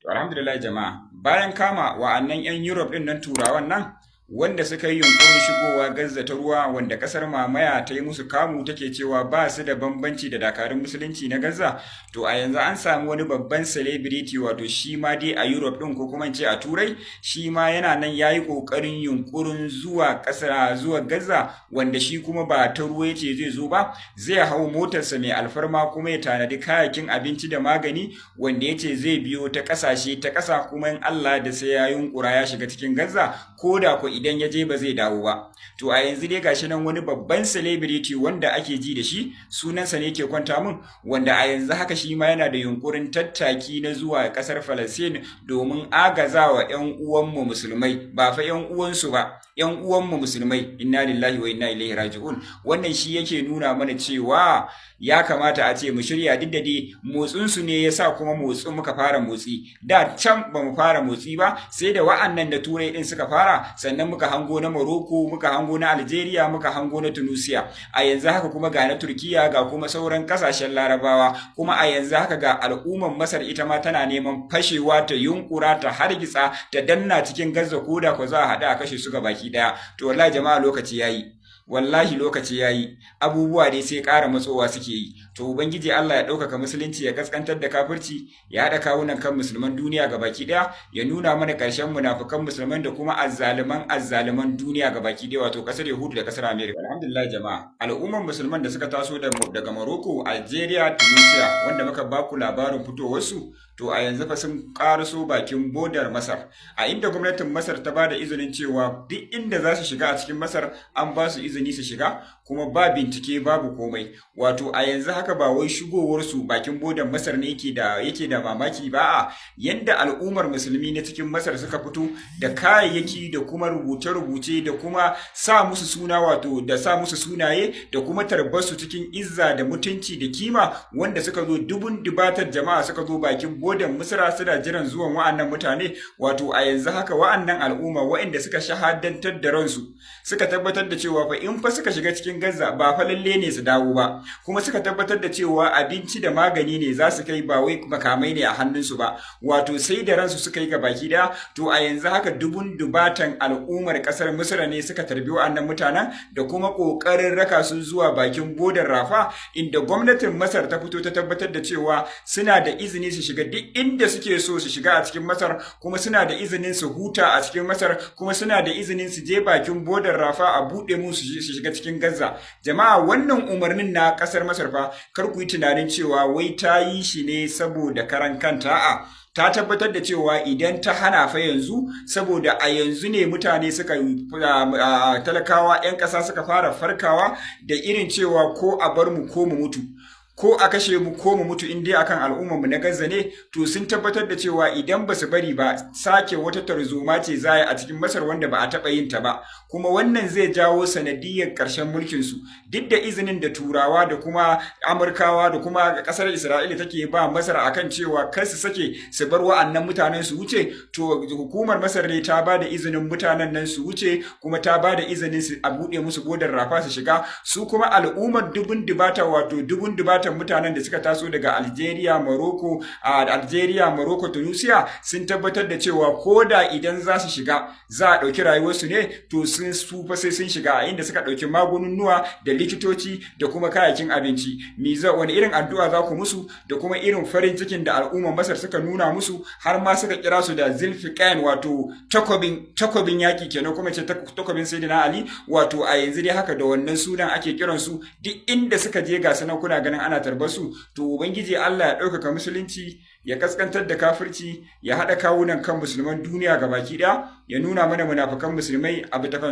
To, alhamdulillah jama'a, bayan kama wa'annan 'yan Europe ɗin nan, Turawan nan wanda suka yi yunkurin shigowa Gaza ta ruwa, wanda kasar mamaya ta yi musu kamu, take cewa ba su da bambanci da dakarun musulunci na Gaza. To, a yanzu an samu wani babban celebrity, wato shi ma dai a Europe din, ko kuma ce a Turai, shi ma yana nan yayi kokarin yunkurin zuwa kasar, zuwa Gaza, wanda shi kuma ba ta ruwa yace zai zo ba, zai hau motarsa mai alfarma kuma ya tanadi kayakin abinci da magani, wanda yace zai biyo ta kasashe ta kasa, kuma in Allah da sai ya yunkura ya shiga cikin Gaza, ko da ko idan ya je ba zai dawo ba. To, a yanzu dai gashi nan wani babban celebrity wanda ake ji da shi, sunansa ne ke kwanta min, wanda a yanzu haka shi ma yana da yunkurin tattaki na zuwa kasar Falastin domin agazawa 'yan uwanmu musulmai, ba fa 'yan uwansu ba, 'yan uwanmu musulmai. Inna lillahi wa inna ilaihi raji'un. Wannan shi yake nuna mana cewa ya kamata a ce mu shirya. Duk da dai motsin su ne yasa kuma motsin muka fara motsi. Da can ba mu fara motsi ba, sai da wa'annan da Turai din suka fara, sannan muka hango na Morocco, muka hango na Algeria, muka hango na Tunisia. A yanzu haka kuma ga na Turkiya, ga kuma sauran kasashen Larabawa. Kuma a yanzu haka ga al'umman Masar, ita ma tana neman fashewa, ta yunkura, ta hargitsa, ta danna cikin Gaza, koda ko za a haɗu a kashe su ga baki ɗaya. To, wallahi jama'a, lokaci yayi, wallahi lokaci yayi. Abubuwa dai sai ƙara matsowa suke yi. To, Ubangiji Allah ya ɗaukaka musulunci, ya kaskantar da kafirci, ya haɗa kawunan kan musulman duniya gabaki ɗaya, ya nuna mana ƙarshen munafukan musulman da kuma azzaluman azzaluman duniya gabaki ɗaya, wato ƙasar Yahudu da ƙasar Amerika. Alhamdulillah jama'a, al'umman musulman da suka taso daga Morocco, Algeria, Tunisia, wanda muka baku labarin fitowarsu, to a yanzu fa sun ƙaraso bakin bodar Masar, a inda gwamnatin Masar ta ba da izinin cewa duk inda za su shiga a cikin Masar, an ba su izini su shiga, kuma ba bincike, babu komai. Wato a yanzu haka ba wai shigowarsu bakin bodar Masar ne yake da mamaki ba, a yanda al'ummar musulmi na cikin Masar suka fito da kayayyaki da kuma rubuce-rubuce da kuma sa musu suna, wato da sa musu sunaye, da kuma tarbarsu cikin izza da mutunci da kima, wanda suka zo dubun dubatar jama'a suka zo bakin bodan Misra suna jiran zuwan wa'annan mutane. Wato a yanzu haka wa'annan al'umma wa'anda suka shahadantar da ransu, suka tabbatar da cewa fa in fa suka shiga cikin Gaza ba fa lalle ne su dawo ba, kuma suka tabbatar da cewa abinci da magani ne za su kai, ba wai makamai ne a hannunsu ba, wato sai da ransu suka yi baki daya. To, a yanzu haka dubun dubatan al'ummar kasar Misra ne suka tarbi wa'annan mutanen da kuma kokarin raka su zuwa bakin bodar Rafa, inda gwamnatin Masar ta fito ta tabbatar da cewa suna da izini su shiga duk inda suke so su shiga a cikin Masar, kuma suna da izinin su huta a cikin Masar, kuma suna da izinin su je bakin bodar Rafa a buɗe musu su shiga cikin Gaza. Jama'a, wannan umarnin na ƙasar Masar fa, kar ku yi tunanin cewa wai ta yi shi ne saboda karan kanta. A'a, ta tabbatar da cewa idan ta hana fa yanzu, saboda a yanzu ne mutane suka, talakawa 'yan ƙasa suka fara farkawa da irin cewa ko a bar mu ko mu mutu, ko a kashe mu ko mu mutu, in dai akan al'ummar mu na Gaza ne. To, sun tabbatar da cewa idan ba su bari ba, sake wata tarzoma ce za a cikin Masar wanda ba a taɓa yin ta ba, kuma wannan zai jawo sanadiyyar ƙarshen mulkin su. Duk da izinin da Turawa da kuma Amurkawa da kuma ƙasar Isra'ila take ba Masar akan cewa kar su sake su bar wa'annan mutanen su wuce, to hukumar Masar ne ta ba da izinin mutanen nan su wuce, kuma ta ba da izinin su a buɗe musu bodar Rafa su shiga. Su kuma al'ummar dubun dubata, wato dubun dubatan mutanen da suka taso daga Algeria, Morocco, Algeria, Morocco, Tunisia, sun tabbatar da cewa ko da idan za su shiga za a ɗauki rayuwarsu ne, to sun su fa sai sun shiga, a inda suka ɗauki magununnuwa da likitoci da kuma kayayyakin abinci. Wani irin addu'a za ku musu, da kuma irin farin cikin da al'ummar Masar suka nuna musu, har ma suka kira su da Zulfiqain, wato takobin yaki kenan, kuma ce takobin Sayyidina Ali. Wato a yanzu dai haka da wannan sunan ake kiransu duk inda suka je. Ga sanan kuna ganin ana tarbar su. To, Ubangiji Allah ya ɗaukaka musulunci, ya kaskantar da kafirci, ya haɗa kawunan kan musulman duniya gabaki ɗaya, ya nuna mana munafukan musulmai abu ta.